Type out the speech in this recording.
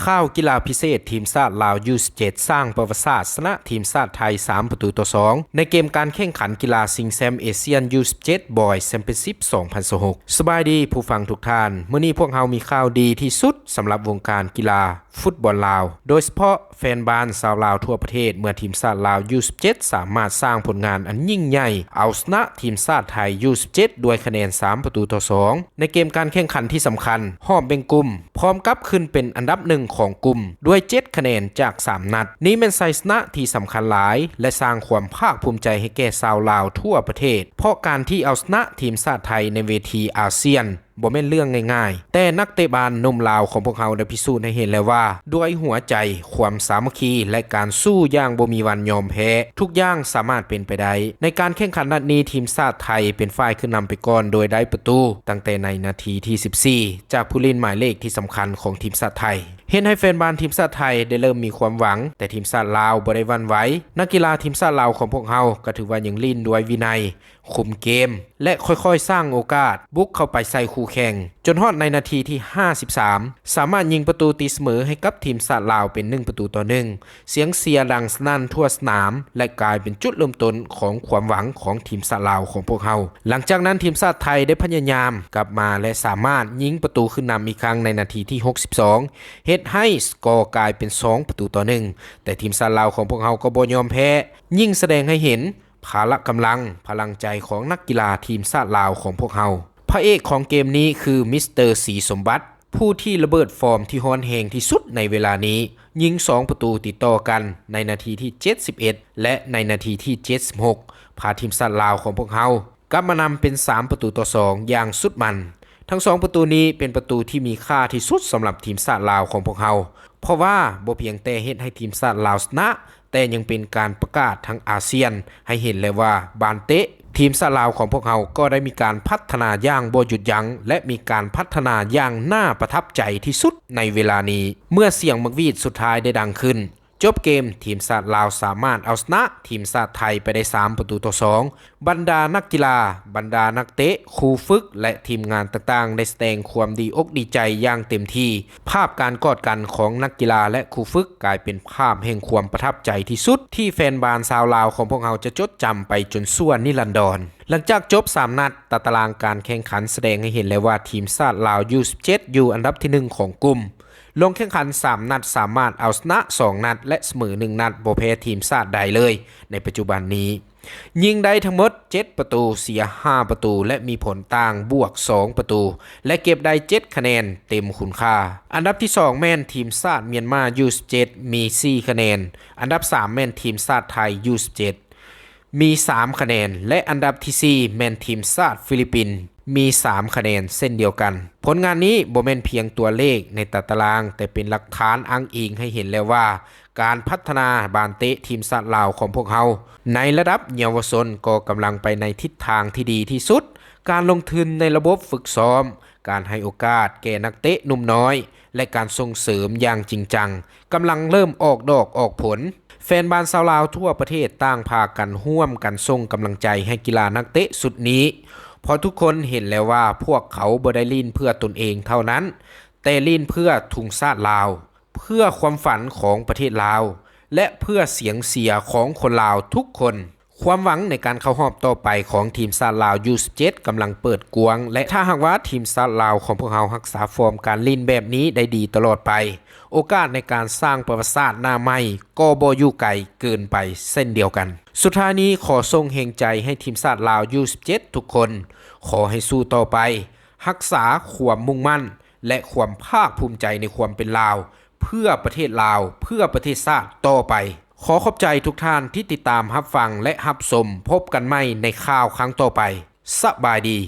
ຂ່າວກິລາພິເສດ, ທີມຊາດລາວ ຢູສິບເຈັດ ສ້າງປະຫວັດສາດ ຊະນະທີມຊາດໄທ ສາມປະຕູຕໍ່ສອງ ໃນເກມການແຂ່ງຂັນກິລາຊິງແຊ້ມເອຊຽນ ຢູສິບເຈັດ Boys Championship ສອງພັນຊາວຫົກ. ສະບາຍດີຜູ້ຟັງທຸກທ່ານ, ມື້ນີ້ພວກເຮົາມີຂ່າວດີທີ່ສຸດສຳລັບວົງການກິລາຟຸດບອນລາວ, ໂດຍສະເພາະແຟນບານຊາວລາວທົ່ວປະເທດ ເມື່ອທີມຊາດລາວ ຢູສິບເຈັດ ສາມາດສ້າງຜົນງານອັນຍິ່ງໃຫຍ່ ເອົາຊະນະທີມຊາດໄທ ຢູສິບເຈັດ ດ້ວຍຄະແນນ ສາມປະຕູຕໍ່ສອງ ໃນເກມການແຂ່ງຂັນທີ່ສຳຄັນຮອບແບ່ງກຸ່ມ ພ້ອມກັບຂຶ້ນເປັນອັນດັບໜຶ່ງຂອງກຸ່ມດ້ວຍເຈັດຄະແນນຈາກສາມນັດ. ນີ້ແມ່ນໄຊຊະນະທີ່ສຳຄັນຫຼາຍ ແລະ ສ້າງຄວາມພາກພູມໃຈໃຫ້ແກ່ຊາວລາວທົ່ວປະເທດ, ເພາະການທີ່ເອົາຊະນະທີມຊາດໄທໃນເວທີອາຊຽນບໍ່ແມ່ນເລື່ອງງ່າຍໆ, ແຕ່ນັກເຕະບານໜຸ່ມລາວຂອງພວກເຮົາໄດ້ພິສູດໃຫ້ເຫັນແລ້ວວ່າ ດ້ວຍຫົວໃຈ, ຄວາມສາມັກຄີ ແລະ ການສູ້ຢ່າງບໍ່ມີວັນຍອມແພ້, ທຸກຢ່າງສາມາດເປັນໄປໄດ້. ໃນການແຂ່ງຂັນນັດນີ້, ທີມຊາດໄທເປັນຝ່າຍຂຶ້ນນຳໄປກ່ອນໂດຍໄດ້ປະຕູຕັ້ງແຕ່ໃນນາທີທີສິບສີ່ ຈາກຜູ້ຫຼິ້ນໝາຍເລກທີ່ສຳຄັນຂອງທີມຊາດໄທ, ເຮັດໃຫ້ແຟນບານທີມຊາດໄທໄດ້ເລີ່ມມີຄວາມຫວັງ, ແຕ່ທີມຊາດລາວບໍ່ໄດ້ຫວັ່ນໄຫວ. ນັກກິລາທີມຊາດລາວຂອງພວກເຮົາກໍຖືວ່າຍັງຫຼິ້ນດ້ວຍວິໄນ, ຄຸມເກມ ແລະ ຄ່ອຍໆສ້າງໂອກາດບຸກເຂົ້າໄປໃສ່ຄູ່ແຂ່ງ, ຈົນຮອດໃນນາທີທີຫ້າສິບສາມ ສາມາດຍິງປະຕູຕີສະເໝີໃຫ້ກັບທີມຊາດລາວເປັນໜຶ່ງປະຕູຕໍ່ໜຶ່ງ. ສຽງເຊຍດັງສະໜັ່ນທົ່ວສະໜາມ ແລະ ກາຍເປັນຈຸດເລີ່ມຕົ້ນຂອງຄວາມຫວັງຂອງທີມຊາດລາວຂອງພວກເຮົາ. ຫຼັງຈາກນັ້ນ, ທີມຊາດໄທໄດ້ພະຍາຍາມກັບມາ ແລະ ສາມາດຍິງປະຕູຂຶ້ນນຳອີກຄັ້ງໃນນາທີທີຫົກສິບສອງ ເຮັດໃຫ້ສະກໍກາຍເປັນສອງປະຕູຕໍ່ໜຶ່ງ, ແຕ່ທີມຊາດລາວຂອງພວກເຮົາກໍບໍ່ຍອມແພ້, ຍິ່ງສະແດງໃຫ້ເຫັນ ພະລະກຳລັງ, ພະລັງໃຈຂອງນັກກິລາທີມຊາດລາວຂອງພວກເຮົາ. ພະເອກຂອງເກມນີ້ຄືມິສເຕີ ສີສົມບັດ, ຜູ້ທີ່ລະເບີດຟອມທີ່ຮ້ອນແຮງທີ່ສຸດໃນເວລານີ້, ຍິງສອງປະຕູຕິດຕໍ່ກັນໃນນາທີທີເຈັດສິບເອັດ ແລະ ໃນນາທີທີເຈັດສິບຫົກ ພາທີມຊາດລາວຂອງພວກເຮົາກັບມານຳເປັນສາມປະຕູຕໍ່ສອງຢ່າງສຸດມັນ. ທັງສອງປະຕູນີ້ເປັນປະຕູທີ່ມີຄ່າທີ່ສຸດສຳລັບທີມຊາດລາວຂອງພວກເຮົາ, ເພາະວ່າບໍ່ພຽງແຕ່ເຮັດໃຫ້ທີມຊາດລາວຊະນະ, ແຕ່ຍັງເປັນການປະກາດທັງອາຊຽນໃຫ້ເຫັນແລ້ວວ່າ ບານເຕະທີມຊາດລາວຂອງພວກເຮົາກໍໄດ້ມີການພັດທະນາຢ່າງບໍ່ຢຸດຢັ້ງ ແລະ ມີການພັດທະນາຢ່າງໜ້າປະທັບໃຈທີ່ສຸດໃນເວລານີ້. ເມື່ອສຽງໝາກຫວີດສຸດທ້າຍໄດ້ດັງຂຶ້ນ, ຈົບເກມ, ທີມຊາດລາວສາມາດເອົາຊະນະທີມຊາດໄທໄປໄດ້ສາມປະຕູຕໍ່ສອງ. ບັນດານັກກິລາ, ບັນດານັກເຕະ, ຄູຝຶກ ແລະ ທີມງານຕ່າງໆ ໄດ້ສະແດງຄວາມດີອົກດີໃຈຢ່າງເຕັມທີ່. ພາບການກອດກັນຂອງນັກກິລາ ແລະ ຄູຝຶກ ກາຍເປັນພາບແຫ່ງຄວາມປະທັບໃຈທີ່ສຸດ ທີ່ແຟນບານຊາວລາວຂອງພວກເຮົາຈະຈົດຈຳໄປຈົນຊົ່ວນິລັນດອນ. ຫຼັງຈາກຈົບສາມນັດ, ຕາຕະລາງການແຂ່ງຂັນສະແດງໃຫ້ເຫັນແລ້ວວ່າ ທີມຊາດລາວ ຢູສິບເຈັດ ຢູ່ອັນດັບທີໜຶ່ງຂອງກຸ່ມ. ລົງແຂ່ງຂັນສາມນັດ, ສາມາດເອົາຊະນະສອງນັດ ແລະ ສະເໝີໜຶ່ງນັດ, ບໍ່ແພ້ທີມຊາດໃດເລີຍໃນປັດຈຸບັນນີ້. ຍິງໄດ້ທັງໝົດເຈັດປະຕູ, ເສຍຫ້າປະຕູ ແລະ ມີຜົນຕ່າງບວກສອງປະຕູ ແລະ ເກັບໄດ້ເຈັດຄະແນນເຕັມຄຸນຄ່າ. ອັນດັບທີສອງແມ່ນທີມຊາດມຽນມາ ຢູສິບເຈັດ ມີສີ່ຄະແນນ, ອັນດັບສາມແມ່ນທີມຊາດໄທ ຢູສິບເຈັດ ມີສາມຄະແນນ ແລະ ອັນດັບທີສີ່ແມ່ນທີມຊາດຟີລິບປິນ ມີສາມຄະແນນເຊັ່ນດຽວກັນ. ຜົນງານນີ້ບໍ່ແມ່ນພຽງຕົວເລກໃນຕາຕະລາງ, ແຕ່ເປັນຫຼັກຖານອ້າງອີງໃຫ້ເຫັນແລ້ວວ່າ ການພັດທະນາບານເຕະທີມຊາດລາວຂອງພວກເຮົາໃນລະດັບເຍົາວະຊົນກໍກຳລັງໄປໃນທິດທາງທີ່ດີທີ່ສຸດ. ການລົງທຶນໃນລະບົບຝຶກຊ້ອມ, ການໃຫ້ໂອກາດແກ່ນັກເຕະໜຸ່ມນ້ອຍ ແລະ ການສົ່ງເສີມຢ່າງຈິງຈັງ ກຳລັງເລີ່ມອອກດອກອອກຜົນ. ແຟນບານຊາວລາວທົ່ວປະເທດຕ່າງພາກັນຮ່ວມກັນສົ່ງກຳລັງໃຈໃຫ້ກິລານັກເຕະຊຸດນີ້, ເພາະທຸກຄົນເຫັນແລ້ວວ່າພວກເຂົາບໍ່ໄດ້ຫຼິ້ນເພື່ອຕົນເອງເທົ່ານັ້ນ, ແຕ່ຫຼິ້ນເພື່ອທຸງຊາດລາວ, ເພື່ອຄວາມຝັນຂອງປະເທດລາວ ແລະ ເພື່ອສຽງເຊຍຂອງຄົນລາວທຸກຄົນ. ຄວາມຫວັງໃນການເຂົ້າຮອບຕໍ່ໄປຂອງທີມຊາດລາວ ຢູສິບເຈັດ ກຳລັງເປີດກວ້າງ ແລະ ຖ້າຫາກວ່າທີມຊາດລາວຂອງພວກເຮົາຮັກສາຟອມການຫຼິ້ນແບບນີ້ໄດ້ດີຕະຫຼອດໄປ, ໂອກາດໃນການສ້າງປະຫວັດສາດໜ້າໃໝ່ກໍບໍ່ຢູ່ໄກເກີນໄປເຊັ່ນດຽວກັນ. ສຸດທ້າຍນີ້ ຂໍສົ່ງແຮງໃຈໃຫ້ທີມຊາດລາວ ຢູສິບເຈັດ ທຸກຄົນ. ຂໍໃຫ້ສູ້ຕໍ່ໄປ, ຮັກສາຄວາມມຸ່ງໝັ້ນ ແລະ ຄວາມພາກພູມໃຈໃນຄວາມເປັນລາວ, ເພື່ອປະເທດລາວ, ເພື່ອປະເທດຊາດຕໍ່ໄປ. ຂໍຂອບໃຈທຸກທ່ານທີ່ຕິດຕາມຮັບຟັງ ແລະ ຮັບຊົມ. ພົບກັນໃໝ່ໃນຂ່າວຄັ້ງຕໍ່ໄປ. ສະບາຍດີ.